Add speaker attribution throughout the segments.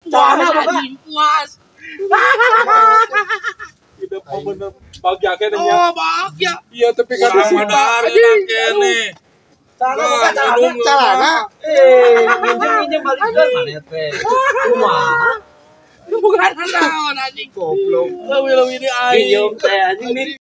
Speaker 1: Puas anjing, puas.
Speaker 2: Tidak mau bener bahagia keneh nya.
Speaker 1: Oh, bahagia.
Speaker 2: Iya, tapi kan
Speaker 1: sadar keneh.
Speaker 3: Celana, celana.
Speaker 4: Minjem balikeun maneh teh. Kumaha?
Speaker 1: Bukan naon anjing.
Speaker 3: Goblok.
Speaker 1: Leuwih-leuwih di aing.
Speaker 4: Minjem teh anjing nih.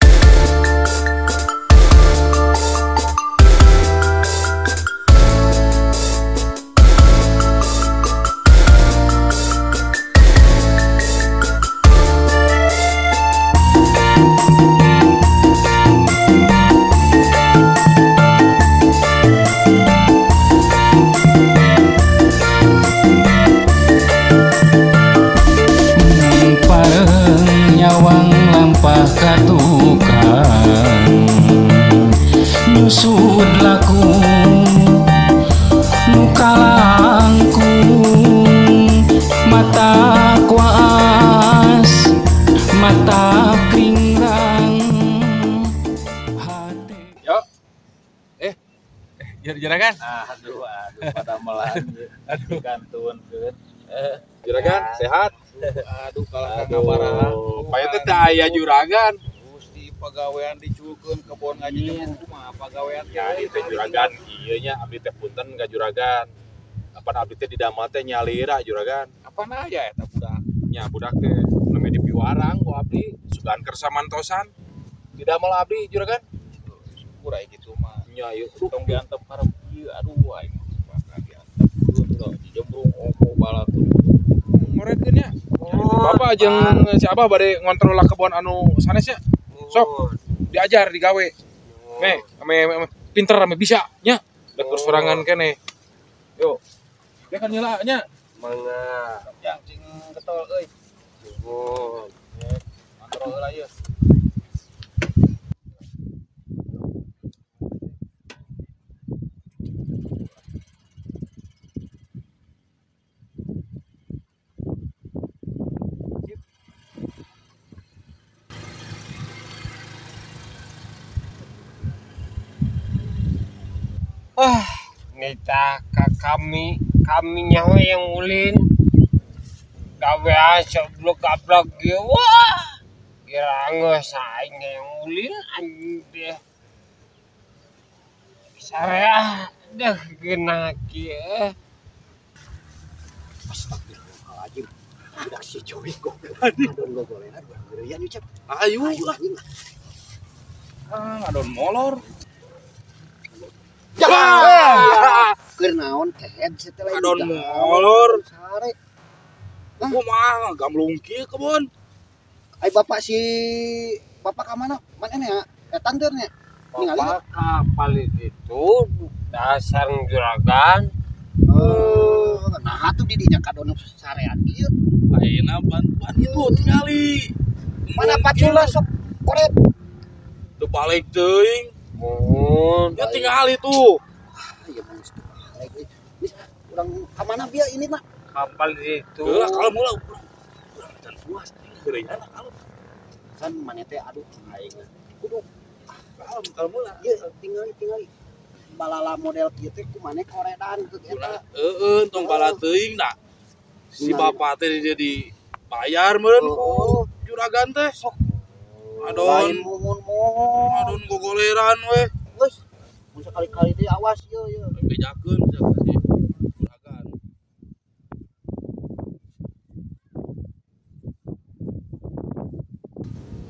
Speaker 5: Nyawang lampah ka tukang nyusud laku nu kalangkung mata kuas mata kringrang hati.
Speaker 2: Yo. Juragan.
Speaker 4: Aduh, aduh pada melan. Aduh kantun keun.
Speaker 2: Juragan, sehat?
Speaker 1: Aduh kalah ka
Speaker 2: Paya teh teu aya juragan.
Speaker 1: Gusti pagawean diculkeun kebon ngaji teh kumaha pagawean
Speaker 2: ya ieu teh juragan ieu nya abdi teh punten ka juragan. Apan abdi teh di damel teh nyalira juragan.
Speaker 1: Apaan aya eta budak?
Speaker 2: Nya budak teh nami dipiwarang ku abdi sugan kersa mantosan. Di damel abdi juragan.
Speaker 1: Syukur aya kitu mah.
Speaker 2: Nya ieu
Speaker 1: tong diantep karep ieu aduh aing bakal diantep dijembrung ongko balatur.
Speaker 2: Ngoretkeun nya. Bapak jeung si Abah bade ngontrol kebon anu sanes nya. Sok diajar digawe. Meh, ame pinter ame bisa nya. Da keur sorangan keneh. Yo. Dia kan nyela nya.
Speaker 4: Mangga.
Speaker 1: Jang cing getol euy.
Speaker 4: Nuhun.
Speaker 1: Kontrol heula ieu.
Speaker 4: Wah, nita ka kami, kami nyawa yang ulin. Gawe seblok gablok ge wah. Kira geus aing yang ulin anjing teh. Sarea deh geuna kieu.
Speaker 3: Astagfirullahaladzim. Budak si cuy goblok. Adon gogolenan urang geureuyan ieu cep.
Speaker 2: Ayo
Speaker 3: ayo anjing.
Speaker 2: Ah, ngadon molor.
Speaker 3: Ya. Keur naon kehed setelah
Speaker 2: Adon molor.
Speaker 3: Sare.
Speaker 2: Kumaha gamlung kieu kebon.
Speaker 3: Ai bapak si bapak ka mana? Mana nya? Etan teu nya. Ningali
Speaker 4: Bapak kapal itu dasar juragan.
Speaker 3: Oh, nah tuh didinya kadon sarean kieu.
Speaker 1: Ayeuna bantuan itu tingali.
Speaker 3: Mana pacula sok koret.
Speaker 1: Teu balik teuing.
Speaker 4: Mun.
Speaker 1: Ya tingali tuh.
Speaker 3: Ah, ya mun teu balik euy. Urang ka mana bieu ini mah?
Speaker 4: Kapal itu.
Speaker 1: Heula kalau mula urang can puas heureuyan kalau.
Speaker 3: Kan maneh teh aduh aing kudu
Speaker 1: kalau mula.
Speaker 3: Ieu tingali balala model kieu teh ku maneh koredan ke eta.
Speaker 1: Heeh, tong bala teuing da. Si bapak teh jadi bayar meureun ku juragan teh.
Speaker 3: Sok.
Speaker 1: Adon
Speaker 3: muhun-muhun.
Speaker 1: Adon gogoleran we.
Speaker 3: Geus, mun sakali-kali deui awas ieu ieu.
Speaker 1: Bejakeun si juragan.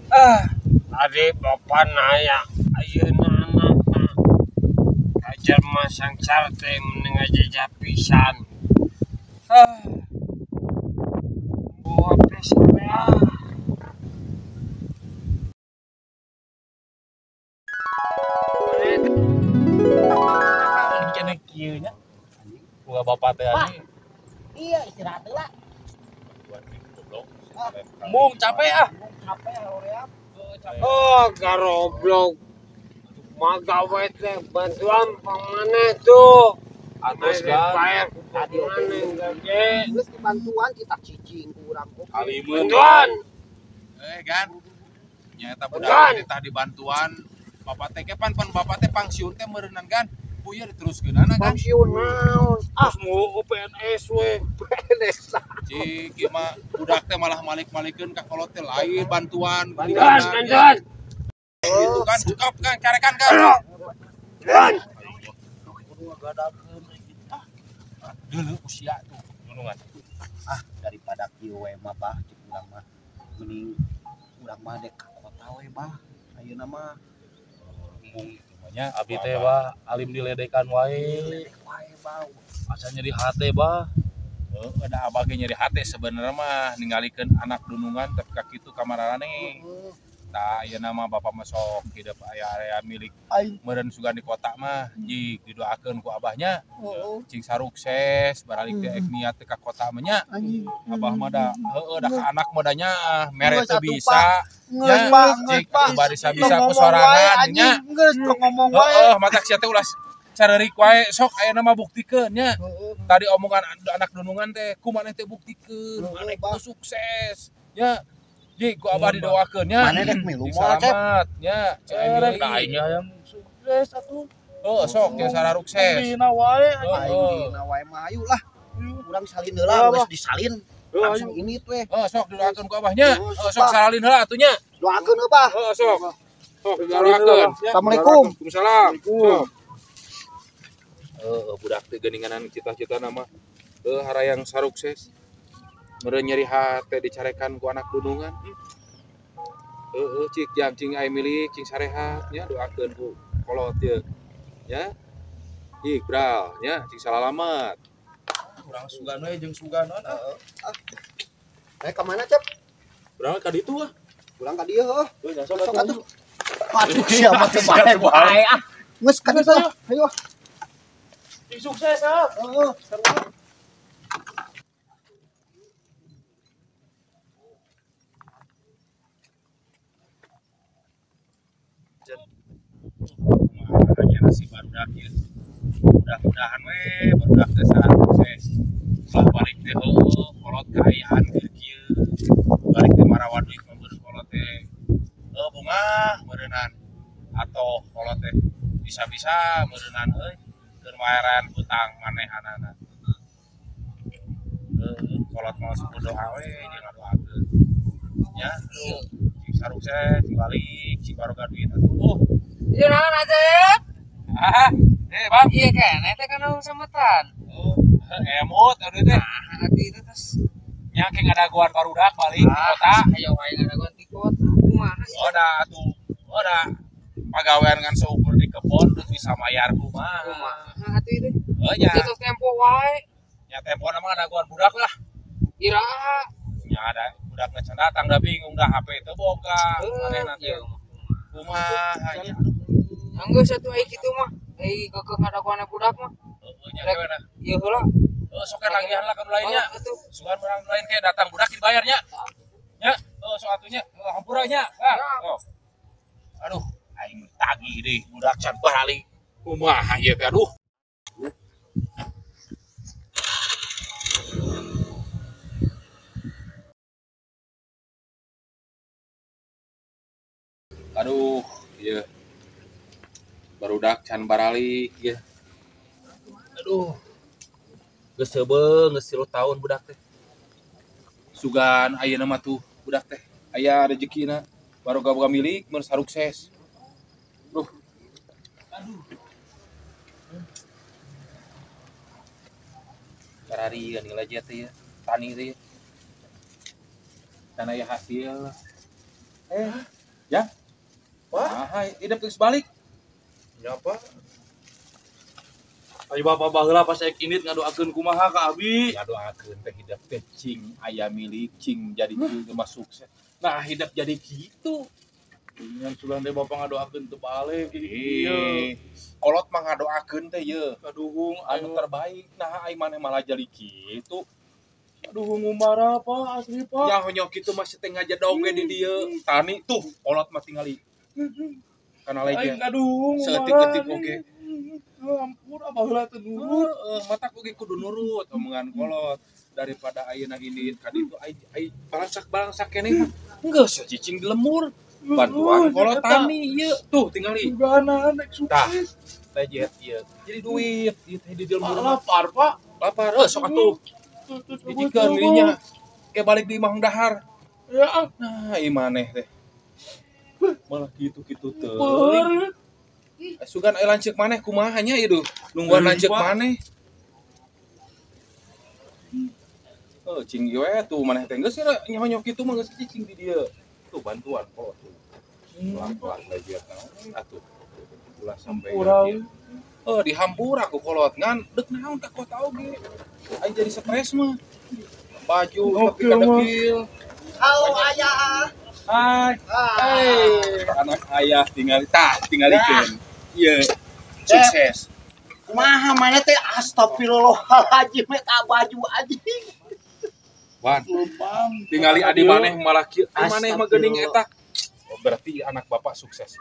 Speaker 4: Ah, tadi bapak nanya ayeuna anakna. Ajar mah sangsara teh mending aja pisan. Ah. Buat teh sarea.
Speaker 1: Kene kieu nya. Buka bapak teh anjing.
Speaker 3: Iya, istirahat heula.
Speaker 1: Mung capek ah.
Speaker 3: Capek hoream.
Speaker 4: Oh, garoblok. Magawe teh bantuan pamane tuh.
Speaker 2: Atos kan.
Speaker 3: Tadi
Speaker 4: maneh gage.
Speaker 3: Geus dibantuan kita cicing ku urang oge.
Speaker 2: Kalimeun.
Speaker 4: Bantuan.
Speaker 2: Gan. Nya eta budak teh dibantuan. Bapak teh pan pan bapak teh pangsiun teh meureunan gan. Cupu ieu diteruskeunana kan.
Speaker 3: Pensiun naon?
Speaker 1: Ah, mau PNS we.
Speaker 3: PNS.
Speaker 2: Cik, ieu mah budak teh malah malik-malikeun ka kolot teh lain bantuan.
Speaker 4: Bantuan.
Speaker 2: Gitu kan, cekap kan, carekan kan. Dulu usia tuh gunungan.
Speaker 3: Ah, daripada kieu we mah bah cek urang mah mending urang mah dek ka kota we bah. Ayeuna mah
Speaker 2: embung itu mah nya
Speaker 1: Abi teh bah alim diledekan wae.
Speaker 3: Ledek wae bah.
Speaker 1: Asa nyeri hate bah.
Speaker 2: Heeh, da abah ge nyeri hate sebenarnya mah ningalikeun anak dunungan tapi ka kitu kamarane. Tah ayeuna mah bapak mah sok hidup aya area milik meureun sugan di kota mah jig didoakeun ku abahnya. Cing sarukses baralik teh ek niat teh ka kota mah nya. Abah mah da heueuh da ka anak mah da nya mere teu bisa.
Speaker 3: Geus Pak, geus Pak.
Speaker 2: Barisa bisa ku sorangan nya.
Speaker 3: Geus tong ngomong wae.
Speaker 2: Heeh, matak sia teh ulah careurik wae sok ayeuna mah buktikeun nya. Tadi omongan anak dunungan teh ku maneh teh buktikeun, maneh kudu sukses nya. Ji, ku abah didoakeun nya.
Speaker 3: Maneh rek milu moal Cep.
Speaker 2: Selamat nya.
Speaker 1: Rek aing hayang sukses atuh.
Speaker 2: Heuh, sok jeung sararukses.
Speaker 1: Dina wae
Speaker 3: aing dina wae mah ayu lah. Urang salin heula geus disalin. Langsung ini teh.
Speaker 2: Heuh, sok didoakeun ku abahnya. Heuh, sok saralin heula atuh nya.
Speaker 3: Doakeun heuh, Bah.
Speaker 2: Heuh, sok. Sok didoakeun.
Speaker 3: Assalamualaikum.
Speaker 2: Waalaikumsalam. Sok. Heuh, budak teh geuninganan cita-citana mah. Heuh, harayang sarukses. Meureun nyeri hate dicarekan ku anak dunungan. Heueuh cik jam cing aya milik cing sarehat nya doakeun ku kolot ieu. Nya. Ih, bral nya cing salalamat.
Speaker 1: Urang sugan we jeung suganan ah.
Speaker 3: Eh ka mana, Cep?
Speaker 1: Urang ka ditu ah.
Speaker 3: Urang ka dieu heuh.
Speaker 1: Heuh, nya sok atuh.
Speaker 3: Aduh, siapa teh bae wae ah. Geus ka ditu. Ayo.
Speaker 1: Cing sukses ah.
Speaker 3: Heeh, sarua.
Speaker 2: Kumaha si barudak ieu. Mudah-mudahan we barudak teh sukses. Ulah balik teh heueuh kolot kaayaan keur kieu. Balik teh marawa duit mah meureun kolot teh heueuh bungah meureunan atau kolot teh bisa-bisa meureunan euy keur mayaran hutang manehanana. Heueuh kolot mah sok doa we jeung ngadoakeun. Nya, cing sarukses cing balik cing baroga duit atuh.
Speaker 4: Ieu naon Acep?
Speaker 2: Ah, Bang.
Speaker 4: Iya keneh teh kana sametan.
Speaker 2: Oh, emut aduh teh.
Speaker 4: Nah, atuh itu terus
Speaker 2: nya ke ngadaguan barudak balik di kota.
Speaker 4: Ayo wae ngadaguan di kota. Kumaha?
Speaker 2: Oh, da atuh. Oh, da pagawean ngan seukur di kebon terus bisa mayar kumaha.
Speaker 4: Kumaha atuh itu?
Speaker 2: Heuh nya.
Speaker 4: Itu tempo wae.
Speaker 2: Nya tempo mah ngadaguan budak lah.
Speaker 4: Iraha.
Speaker 2: Nya ada budak can datang da bingung da HP teu boga. Manehna teh. Kumaha nya.
Speaker 4: Anggeus atuh ai kitu mah. Ai keukeuh ngadaguan budak mah.
Speaker 2: Heueuh nya we na.
Speaker 4: Ieu heula.
Speaker 2: Heuh sok nagihan lah ka nu lainnya. Sugan urang lain ke datang budak dibayar nya. Nya, heuh sok atuh nya. Hampura nya. Ah. Aduh, aing tagih deui budak can balik. Kumaha ieu teh aduh. Aduh, ieu barudak can baralik ieu. Aduh. Geus heubeung, geus 3 tahun budak teh. Sugan ayeuna mah tuh budak teh aya rejekina baroga boga milik mun sarukses. Duh. Aduh. Kararieun nilai teh ya, tani teh. Can aya hasil. Ya. Wah, hidup terus balik.
Speaker 1: Ya apa? Ayo bapak baheula pas ek indit ngadoakeun kumaha ka abi.
Speaker 2: Ngadoakeun teh hidup teh cing aya milik cing jadi kieu mah sukses. Nah, hidup jadi kitu.
Speaker 1: Dengan sugan teh bapak ngadoakeun teu balik jadi kieu.
Speaker 2: Kolot mah ngadoakeun teh ye.
Speaker 1: Kaduhung
Speaker 2: anu terbaik. Nah, ai maneh malah jadi kitu.
Speaker 1: Aduh ngumara Pak asli Pak.
Speaker 2: Ya honyo kitu mah teh ngajedog we di dieu. Tani tuh kolot mah tingali. Kana lagi.
Speaker 1: Aduh,
Speaker 2: seetik-etik oge.
Speaker 1: Ampun abah heula teu nurut.
Speaker 2: Heeh, matak oge kudu nurut omongan kolot daripada ayeuna indit ka ditu ai ai balangsak-balangsak keneh mah. Geus cicing di lemur. Bantuan kolot tani ieu tuh tingali.
Speaker 1: Sugana nek sukses.
Speaker 2: Lejet ieu. Jadi duit ieu teh di lembur.
Speaker 1: Lapar, Pak.
Speaker 2: Lapar heuh sok atuh. Dijikeun dirinya. Ke balik di imah dahar.
Speaker 1: Ya,
Speaker 2: nah ieu maneh teh. Malah kitu-kitu teuing. Sugan aya lanceuk maneh kumaha nya ieu duh. Nungguan lanceuk maneh. Oh, cing ieu we tuh maneh teh geus nyonyok kitu mah geus cicing di dieu. Tuh bantuan kok tuh. Pelan-pelan lejet naon atuh. Ulah sampai ieu. Oh, dihampura ku kolot ngan deuk naon ka kota oge. Aing jadi stres mah. Baju tapi kadekil.
Speaker 3: Halo ayah.
Speaker 2: Hai. Hai. Anak ayah tinggal tah tingalikeun. Ieu sukses.
Speaker 3: Kumaha maneh teh astagfirullahaladzim eta baju anjing.
Speaker 2: Wan, tingali adi maneh malah kieu. Maneh mah geuning eta. Oh, berarti anak bapak sukses.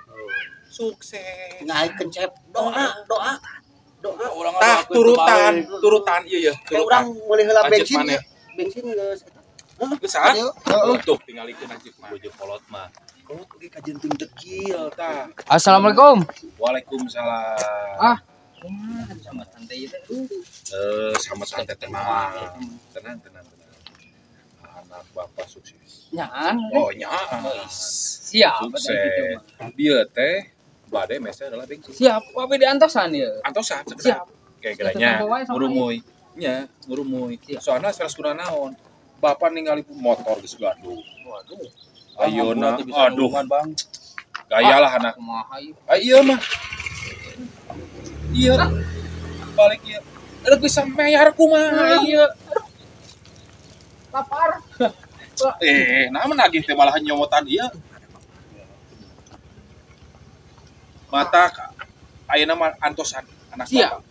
Speaker 2: Sukses.
Speaker 3: Naikeun cep doa, doa. Doa
Speaker 1: urang
Speaker 2: tah turutan ieu ya.
Speaker 3: Turutan. Urang meuli heula bensin. Bensin geus eta.
Speaker 2: Geus ah. Tuh tingalikeun lanceuk mah.
Speaker 1: Bojo kolot mah.
Speaker 2: Kolot oge kajenting dekil tah.
Speaker 4: Assalamualaikum.
Speaker 2: Waalaikumsalam.
Speaker 4: Ah. Sama santai teh.
Speaker 2: Sama santai tenang. Tenang, tenang, tenang. Anak bapak sukses.
Speaker 4: Nyaan.
Speaker 2: Oh, nyaan.
Speaker 4: Siap.
Speaker 2: Sukses. Dia teh bade mese adalah bensin.
Speaker 4: Siap, wae di antosan ieu.
Speaker 2: Antosan sekedar.
Speaker 4: Siap.
Speaker 2: Kayak-kayaknya ngurumuy. Nya, ngurumuy. Soalna sanes kuna naon. Bapak ningali motor geus gaduh.
Speaker 1: Waduh.
Speaker 2: Ayeuna aduh Bang. Gaya lah anak.
Speaker 4: Kumaha ieu?
Speaker 2: Ah ieu mah. Ieu. Balik ieu. Rek bisa mayar kumaha ieu.
Speaker 4: Lapar.
Speaker 2: Nah nagih teh malah nyomotan ieu. Mata ayeuna mah antosan anak
Speaker 4: siap.
Speaker 2: Bapak.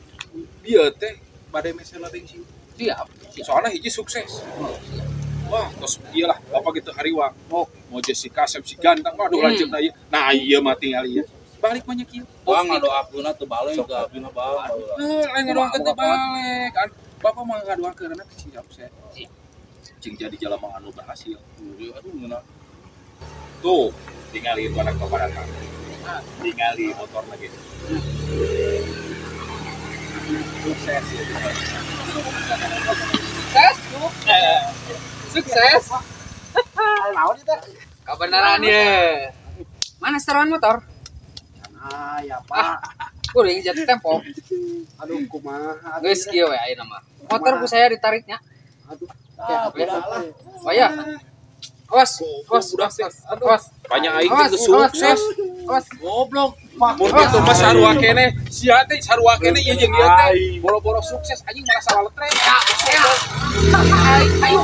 Speaker 2: Ieu teh bade meselah bensin.
Speaker 4: Siap.
Speaker 2: Soalnya hiji sukses.
Speaker 4: Oh, siap.
Speaker 2: Wah, terus iyalah bapak gitu hariwang. Oh, mau Jessica Asep si ganteng. Waduh lanjut na ieu. Nah, ieu mah tinggal ieu. Balik banyak ieu.
Speaker 1: Bang ngadoakeunna teu balik ka abina bang.
Speaker 2: Heuh, lain ngadoakeun teu balik kan. Bapak mah ngadoakeun anak siap sukses.
Speaker 4: Siap.
Speaker 2: Cing jadi jelema anu berhasil. Aduh ngeunah. Tuh, tinggal itu anak bapak datang. Tinggali motor lagi. Sukses ya.
Speaker 4: Sukses. Sukses.
Speaker 3: Naon ieu teh?
Speaker 4: Kebenaran ye. Mana setelan motor?
Speaker 3: Ah, ya Pak.
Speaker 4: Kuring jatuh tempo.
Speaker 3: Aduh kumaha.
Speaker 4: Geus kieu we ayeuna mah. Motor ku saya ditariknya.
Speaker 3: Aduh.
Speaker 4: Ya, oh ya. Awas, awas, awas, awas.
Speaker 2: Banyak aing teh sukses.
Speaker 4: Awas.
Speaker 2: Goblok. Mun kitu mah sarua keneh, sia teh sarua keneh ieu jeung ieu teh. Boro-boro sukses anjing malah salah letrek.
Speaker 4: Ya. Ayo.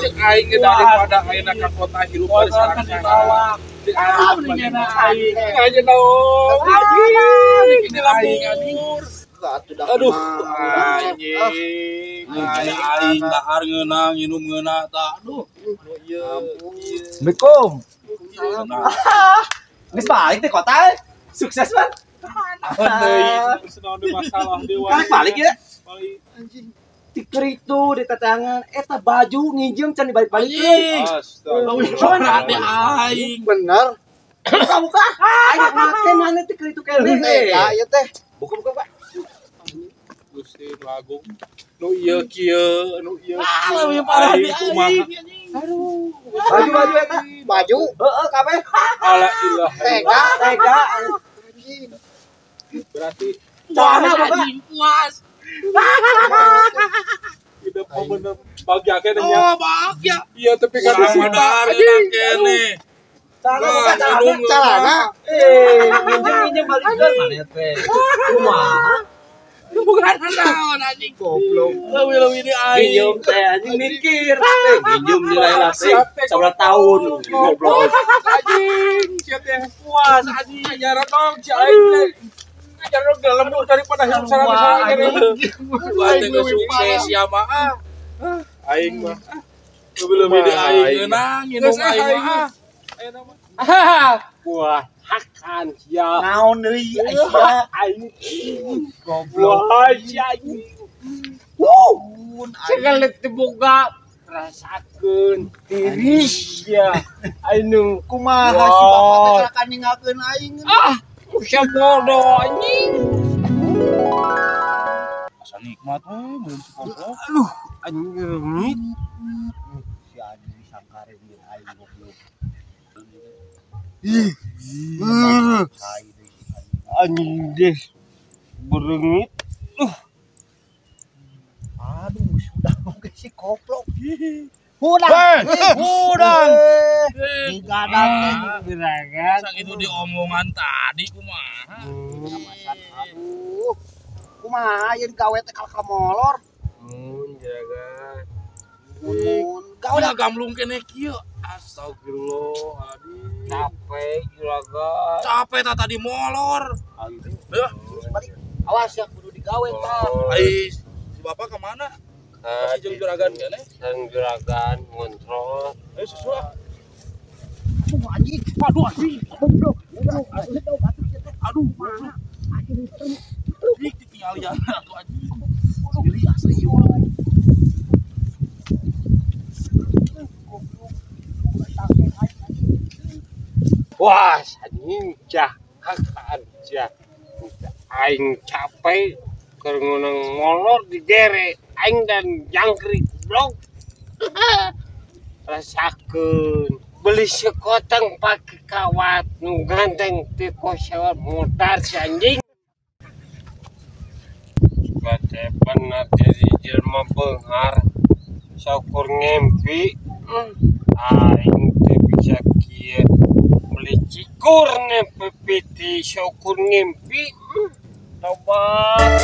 Speaker 2: Cek aing ge daripada ayeuna ka kota hirup bari sarang-sarang. Cek aing aja naon. Anjing ini lambung. Aduh, anjing.
Speaker 1: Aing dahar ngeunah, nginum ngeunah tah. Aduh.
Speaker 6: Assalamualaikum. Geus balik teh kota. Sukses, Bang.
Speaker 2: Deui, naon deui masalah deui.
Speaker 6: Balik balik ya.
Speaker 2: Balik.
Speaker 6: Anjing. Tiker itu di tatangan eta baju nginjem can dibalik-balikeun.
Speaker 2: Astagfirullah.
Speaker 1: Aing.
Speaker 3: Bener.
Speaker 6: Buka-buka. Aing make mana tiker itu keneh.
Speaker 3: Ya, ieu teh.
Speaker 6: Buka-buka, Pak.
Speaker 2: Gusti nu agung. Nu ieu kieu, nu ieu.
Speaker 1: Ah, leuwih parah di aing.
Speaker 6: Aduh. Baju-baju eta.
Speaker 3: Baju.
Speaker 6: Heeh, kabeh.
Speaker 2: Ala ilah.
Speaker 3: Tega,
Speaker 6: tega.
Speaker 2: Berarti
Speaker 6: celana buka.
Speaker 1: Puas.
Speaker 2: Tidak mau bener bahagia keneh nya.
Speaker 1: Oh, bahagia.
Speaker 2: Iya, tapi kan
Speaker 1: Urang mah keneh.
Speaker 6: Celana buka celana.
Speaker 3: Celana.
Speaker 6: Nginjem-nginjem balikeun maneh teh. Kumaha?
Speaker 1: Bukan naon anjing.
Speaker 6: Goblok.
Speaker 1: Leuwih-leuwih di aing.
Speaker 6: Nginjem teh anjing mikir. Teh nginjem nilai lah teh sabaraha tahun. Goblok.
Speaker 2: Anjing, sia teh puas anjing. Ajaran dong si aing teh. Ajaran dong lembur daripada hidup sarang-sarang keneh.
Speaker 1: Aing teh sukses sia mah ah.
Speaker 2: Aing mah.
Speaker 1: Leuwih-leuwih di aing ngeunah nginum aing mah.
Speaker 4: Ah. Wah, hakan sia.
Speaker 3: Naon deui sia
Speaker 4: aing.
Speaker 3: Goblok.
Speaker 4: Wah, sia aing.
Speaker 3: Wuh.
Speaker 4: Segala dibuka Rasakeun tiris ya. Anu
Speaker 3: Kumaha si bapak teh kalakan ninggalkeun aing.
Speaker 4: Ah, usah bodoh anjing.
Speaker 1: Asa nikmat we meureun si goblok.
Speaker 4: Aduh, anjing reungit.
Speaker 3: Si anjing disangkareun jeung aing goblok. Ih.
Speaker 4: Anjing deh. Bereungit.
Speaker 3: Aduh, sudah oge si koplok. Hudang.
Speaker 1: Hudang.
Speaker 3: Digadang teh.
Speaker 4: Gerakan.
Speaker 1: Sakitu diomongan tadi kumaha?
Speaker 3: Kamasan aduh. Kumaha ieu gawe teh kalakal molor.
Speaker 4: Mun juragan.
Speaker 3: Mun gawe
Speaker 1: Udah gamlung keneh kieu. Astagfirullahaladzim.
Speaker 4: Capek juragan.
Speaker 1: Capek tak tadi molor. Heuh,
Speaker 3: terus balik. Awas ya kudu digawe tah.
Speaker 1: ai si bapak kemana? Masih jeung juragan keneh.
Speaker 4: Jeung juragan ngontrol.
Speaker 1: Ayo susul ah.
Speaker 3: Aduh anjing.
Speaker 1: Aduh anjing.
Speaker 3: Goblok. Goblok. Aduh,
Speaker 1: Aduh, dik ditinggal atuh anjing.
Speaker 3: Geli asli ieu.
Speaker 4: Wah, anjing jahat aja. Aing capek keur ngeunang molor digere aing dan jangkrik goblok. Rasakeun beli sekoteng pakai kawat nu ganteng teu kosewat motor si anjing. Bate bener jadi jelema beunghar syukur ngempi. Aing teu bisa kieu beli cikur nepepiti syukur ngimpi. Tobat.